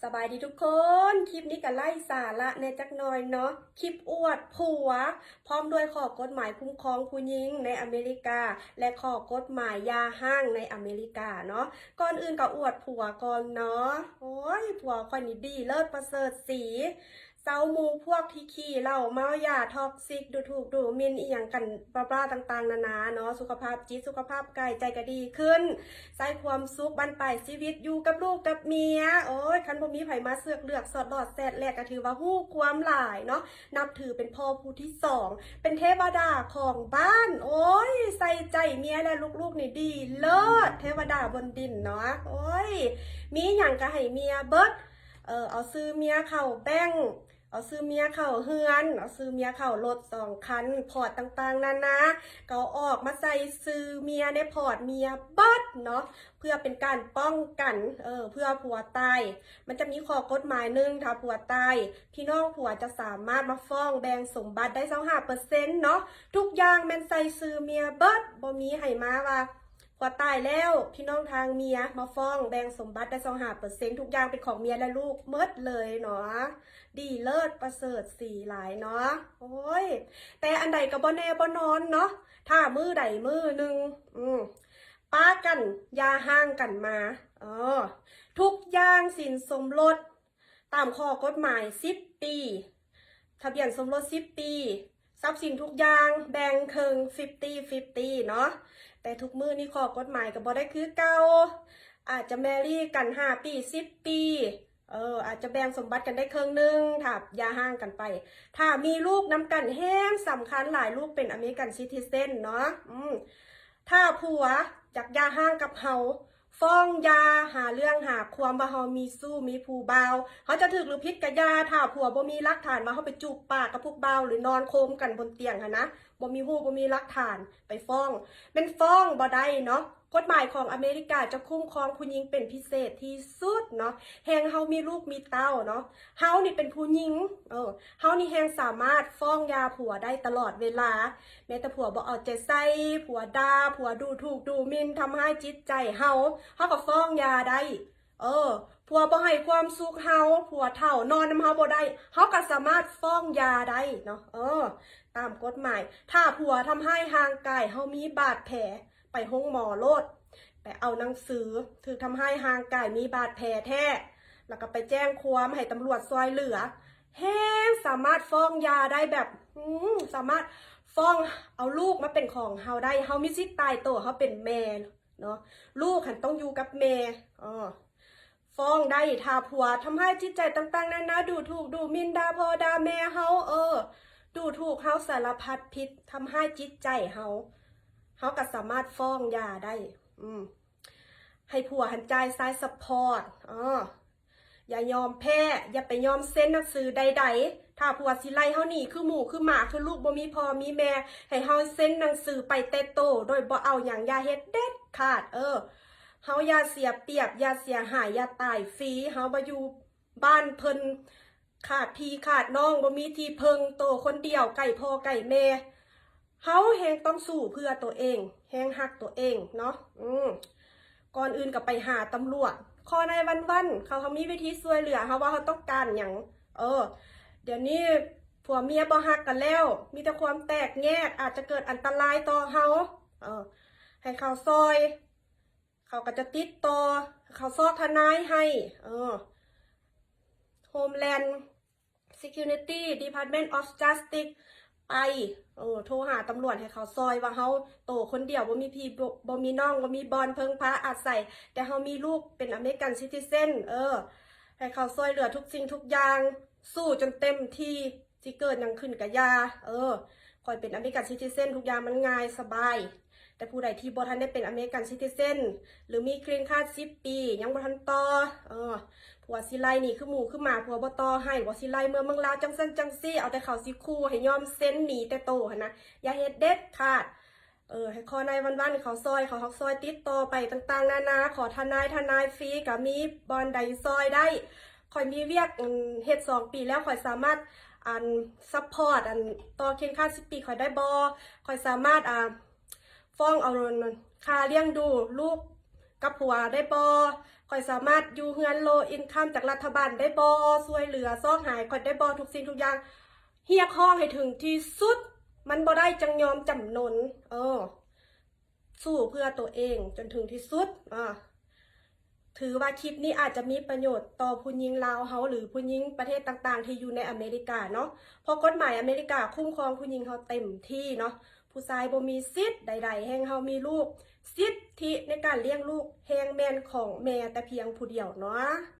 ສະບາຍດີທຸກຄົນ, ຄລິບນີ້ກະໄຮ້ສາລະແດ່ຈັກໜ່ອຍເນາະ, ຄລິບອວດຜົວ ພ້ອມດ້ວຍຂໍ້ກົດໝາຍຄຸ້ມຄອງຜູ້ຍິງໃນອາເມລິກາ ແລະ ຂໍ້ກົດໝາຍຢ່າຮ້າງໃນອາເມລິກາເນາະ. ກ່ອນອື່ນກະອວດຜົວກ່ອນເນາະ. ໂອ້ຍ ຜົວຂ້ອຍນີ້ດີເລີດປະເສີດສີ, ເຊົາໝູ່ພວກທີ່ຂີ້ເຫຼົ້າເມົາຢາ ທັອກຊິກ ດູຖູກດູໝິ່ນອີ່ຫຍັງກັນ ບລາໆ ຕ່າງໆ ນານາເນາະ. ສຸຂະພາບຈິດ ສຸຂະພາບກາຍໃຈກະດີຂຶ້ນ, ໃຊ້ຄວາມສຸກບັ້ນປາຍຊີວິດ ຢູ່ກັບລູກກັບເມຍ. ໂອ້ຍ ຄັນບໍ່ມີໃຜມາເຊືອກເລືອກສອດຫຼອດແຊດແລກ ກະຖືວ່າຮູ້ຄວາມຫຼາຍເນາະ, ນັບຖືເປັນພໍ່ຜູ້ທີສອງ ເປັນເທວະດາຂອງບ້ານ. ໂອ້ຍ ໃສ່ໃຈເມຍແລະລູກໆ ນີ້ດີເລີດ, ເທວະດາບົນດິນເນາະ. ໂອ້ຍ ມີຫຍັງກະໃຫ້ເມຍເບິດ, ເອີ ເອົາຊື່ເມຍເຂົ້າແບັງ ເອົາຊື່ເມຍເຂົ້າເຮືອນ, ເອົາຊື່ເມຍເຂົ້າລົດສອງຄັນ, ພອດຕ່າງໆ ນານາ ກະເອົາອອກມາໃສ່ຊື່ເມຍໃນພອດເມຍເບິດເນາະ, ເພື່ອເປັນການປ້ອງກັນ ເອີ ເພື່ອຜົວຕາຍ. ມັນຈະມີຂໍ້ກົດໝາຍໜຶ່ງ, ຖ້າຜົວຕາຍ ພີ່ນ້ອງຜົວຈະສາມາດມາຟ້ອງແບ່ງສົມບັດໄດ້ຊາວຫ້າເປີເຊັນເນາະ. ທຸກຢ່າງແມ່ນໃສ່ຊື່ເມຍເບິດ, ບໍ່ມີໃຫ້ມາວ່າ ຜົວຕາຍແລ້ວ ພີ່ນ້ອງທາງເມຍມາຟ້ອງແບ່ງສົມບັດໄດ້ຊາວຫ້າເປີເຊັນ, ທຸກຢ່າງເປັນຂອງເມຍແລະລູກໝົດເລີຍເນາະ. ດີເລີດປະເສີດສີຫຼາຍເນາະ. ໂອ້ຍ ແຕ່ອັນໃດກະບໍ່ແນ່ບໍ່ນອນເນາະ, ຖ້າມື້ໃດມື້ໜຶ່ງ ອືມ ປາກັນຢ່າຮ້າງກັນມາ ເອີ ທຸກຢ່າງສິນສົມລົດ ຕາມຂໍ້ກົດໝາຍສິບປີ, ທະບຽນສົມລົດສິບປີ, ຊັບສິນທຸກຢ່າງແບ່ງເຄິ່ງ fifty fifty ເນາະ. ແຕ່ທຸກມື້ນີ້ຂໍ້ກົດໝາຍກະບໍ່ໄດ້ຄືເກົ່າ, ອາດຈະແມຣີກັນຫ້າປີ ສິບປີ ເອີ ອາດຈະແບ່ງສົມບັດກັນໄດ້ເຄິ່ງໜຶ່ງ ຖ້າຢ່າຮ້າງກັນໄປ. ຖ້າມີລູກນຳກັນແຮງສຳຄັນຫຼາຍ, ລູກເປັນອາເມລິກັນຊິຕິເຊັນເນາະ. ອືມ ຖ້າຜົວຢາກຢ່າຮ້າງກັບເຮົາ ຟ້ອງຢ່າ ຫາເລື່ອງຫາຄວາມວ່າເຮົາມີຊູ້ມີຜູ້ບ່າວ, ເຮົາຈະຖືກຫຼືຜິດກະຢ່າ, ຖ້າຜົວບໍ່ມີຫຼັກຖານວ່າເຮົາໄປຈູບປາກກັບຜູ້ບ່າວ ຫຼືນອນໂຄມກັນບົນຕຽງຫັ້ນນະ, ບໍ່ມີຮູບ ບໍ່ມີຫຼັກຖານ ໄປຟ້ອງ ແມ່ນຟ້ອງບໍ່ໄດ້ເນາະ. ກົດໝາຍຂອງອາເມລິກາຈະຄຸ້ມຄອງຜູ້ຍິງເປັນພິເສດທີ່ສຸດເນາະ, ແຮງເຮົາມີລູກມີເຕົ້າເນາະ. ເຮົານີ້ເປັນຜູ້ຍິງ ເອີ ເຮົານີ້ແຮງສາມາດຟ້ອງຢ່າຜົວໄດ້ຕະຫຼອດເວລາ, ແມ້ແຕ່ຜົວບໍ່ເອົາໃຈໃສ່, ຜົວດ່າ, ຜົວດູຖູກດູໝິ່ນ, ທຳຮ້າຍຈິດໃຈເຮົາ, ເຮົາກະຟ້ອງຢ່າໄດ້. ເອີ ຜົວບໍ່ໃຫ້ຄວາມສຸກເຮົາ, ຜົວເຖົ້ານອນນຳເຮົາບໍ່ໄດ້, ເຮົາກະສາມາດຟ້ອງຢ່າໄດ້ເນາະ. ເອີ ຕາມກົດໝາຍ ຖ້າຜົວທຳຮ້າຍຮ່າງກາຍເຮົາ ມີບາດແຜ ໄປໂຮງໝໍໂລດ, ໄປເອົາໜັງສື ຖືກທຳຮ້າຍຮ່າງກາຍ ມີບາດແຜແທ້ ແລ້ວກະໄປແຈ້ງຄວາມໃຫ້ຕຳຫຼວດຊ່ວຍເຫຼືອ, ແຮງສາມາດຟ້ອງຢ່າໄດ້ແບບ ອືມ ສາມາດຟ້ອງເອົາລູກມາເປັນຂອງເຮົາໄດ້. ເຮົາມີສິດຕາຍໂຕ, ເຮົາເປັນແມ່ເນາະ, ລູກຫັ້ນຕ້ອງຢູ່ກັບແມ່. ເອີ ຟ້ອງໄດ້ ຖ້າຜົວທຳຮ້າຍຈິດໃຈຕ່າງໆ ນານາ ດູຖູກດູໝິ່ນ, ດ່າພໍ່ດ່າແມ່ເຮົາ, ເອີ ດູຖູກເຮົາສາລະພັດຜິດ, ທຳຮ້າຍຈິດໃຈເຮົາ, ເຮົາກະສາມາດຟ້ອງຢ່າໄດ້. ອືມ ໃຫ້ຜົວຫັ້ນຈ່າຍຊາຍຊັບພອດ. ເອີ ຢ່າຍອມແພ້, ຢ່າໄປຍອມເຊັນໜັງສືໃດໆ. ຖ້າຜົວຊິໄລ່ເຮົາໜີຄືໝູຄືໝາ, ຄືລູກບໍ່ມີພໍ່ມີແມ່, ໃຫ້ເຮົາເຊັນໜັງສືໄປແຕ່ໂຕ ໂດຍບໍ່ເອົາຫຍັງ, ຢ່າເຮັດເດັດຂາດ. ເອີ ເຮົາຢ່າເສຍປຽບ, ຢ່າເສຍຫາຍ, ຢ່າຕາຍຟຣີ. ເຮົາມາຢູ່ບ້ານເພິ່ນ ຂາດພີ່ຂາດນ້ອງ, ບໍ່ມີທີ່ເພິ່ງ, ໂຕຄົນດຽວ, ໄກພໍ່ໄກແມ່. ເຮົາແຮງຕ້ອງສູ້ເພື່ອໂຕເອງ, ແຮງຮັກໂຕເອງເນາະ. ອືມ ກ່ອນອື່ນກະໄປຫາຕຳຫຼວດ. ຂໍນາຍວັນວັນ ເຂົາ ເຂົາມີວິທີຊ່ວຍເຫຼືອເຮົາວ່າເຮົາຕ້ອງການຫຍັງ. ເອີ ດຽວນີ້ຜົວເມຍບໍ່ຮັກກັນແລ້ວ, ມີແຕ່ຄວາມແຕກແຍກ, ອາດຈະເກີດອັນຕະລາຍຕໍ່ເຮົາ. ເອີ ໃຫ້ເຂົາຊ່ອຍ, ເຂົາກະຈະຕິດຕໍ່, ເຂົາຊອກທະນາຍໃຫ້. ເອີ Homeland Security, Department of Justice ໄປ ເອີ ໂທຫາຕຳຫຼວດໃຫ້ເຂົາຊ່ອຍວ່າເຮົາໂຕຄົນດຽວ, ບໍ່ມີພີ່ ບໍ່ ບໍ່ມີນ້ອງ, ບໍ່ມີບ່ອນເພິ່ງພາອາໄສ, ແຕ່ເຮົາມີລູກເປັນອາເມລິກັນຊິຕິເຊັນ. ເອີ ໃຫ້ເຂົາຊ່ວຍເຫຼືອທຸກສິ່ງທຸກຢ່າງ, ສູ້ຈົນເຕັມທີ່, ຊິເກີດຫຍັງຂຶ້ນກະຢ່າ. ເອີ ຂ້ອຍເປັນອາເມລິກັນຊິຕິເຊັນ, ທຸກຢ່າງມັນງ່າຍສະບາຍ. ແຕ່ຜູ້ໃດທີ່ບໍ່ທັນໄດ້ເປັນອາເມລິກັນຊິຕິເຊັນ ຫຼືມີກຣີນຄາດສິບປີ ຍັງບໍ່ທັນຕໍ່, ເອີ ຜົວຊິໄລ່ໜີຄືໝູຄືໝາ, ຜົວບໍ່ຕໍ່ໃຫ້, ຜົວຊິໄລ່ເມືອເມືອງລາວ ຈັ່ງຊັ້ນຈັ່ງຊີ້, ເອົາແຕ່ເຂົາຊິຂູ່ໃຫ້ຍອມເຊັນໜີແຕ່ໂຕຫັ້ນນະ, ຢ່າເຮັດເດັດຂາດ. ເອີ ໃຫ້ຂໍນາຍວັນວັນເຂົາຊ່ອຍ, ເຂົາຮັກຊ່ອຍຕິດຕໍ່ໄປຕ່າງໆນານາ, ຂໍທະນາຍ, ທະນາຍຟຣີກະມີ, ບ່ອນໃດຊ່ອຍໄດ້. ຂ້ອຍມີວຽກ ອັນ ເຮັດສອງປີແລ້ວ, ຂ້ອຍສາມາດ ອັນ ຊັບພອດ ອັນ ຕໍ່ເຄັນຄາດສິບປີຂ້ອຍໄດ້ບໍ່? ຂ້ອຍສາມາດ ອ່າ ຟ້ອງເອົາຄ່າລ້ຽງດູລູກກັບຜົວໄດ້ບໍ່? ຂ້ອຍສາມາດຢູ່ເຮືອນ low income ຈາກລັດຖະບານໄດ້ບໍ່? ຊ່ວຍເຫຼືອຊອກຫາໃຫ້ຂ້ອຍໄດ້ບໍ່? ທຸກສິ່ງທຸກຢ່າງ ຮຽກຮ້ອງໃຫ້ເຖິງທີ່ສຸດ ມັນບໍ່ໄດ້ຈັ່ງຍອມຈຳນົນ ເອີ ສູ້ເພື່ອຕົວເອງຈົນເຖິງທີ່ສຸດ ອາ ຖືວ່າຄລິບນີ້ອາດຈະມີປະໂຫຍດຕໍ່ຜູ້ຍິງລາວເຮົາ ຫຼື ຜູ້ຍິງປະເທດຕ່າງໆທີ່ຢູ່ໃນອາເມລິກາເນາະ ເພາະກົດໝາຍອາເມລິກາຄຸ້ມຄອງຜູ້ຍິງເຮົາເຕັມທີ່ເນາະ ຜູ້ຊາຍບໍ່ມີສິດໃດໆ ແຮ່ງເຮົາມີລູກ ສິດທິໃນການລ້ຽງລູກແຮ່ງແມ່ນຂອງແມ່ແຕ່ພຽງຜູ້ດຽວເນາະ.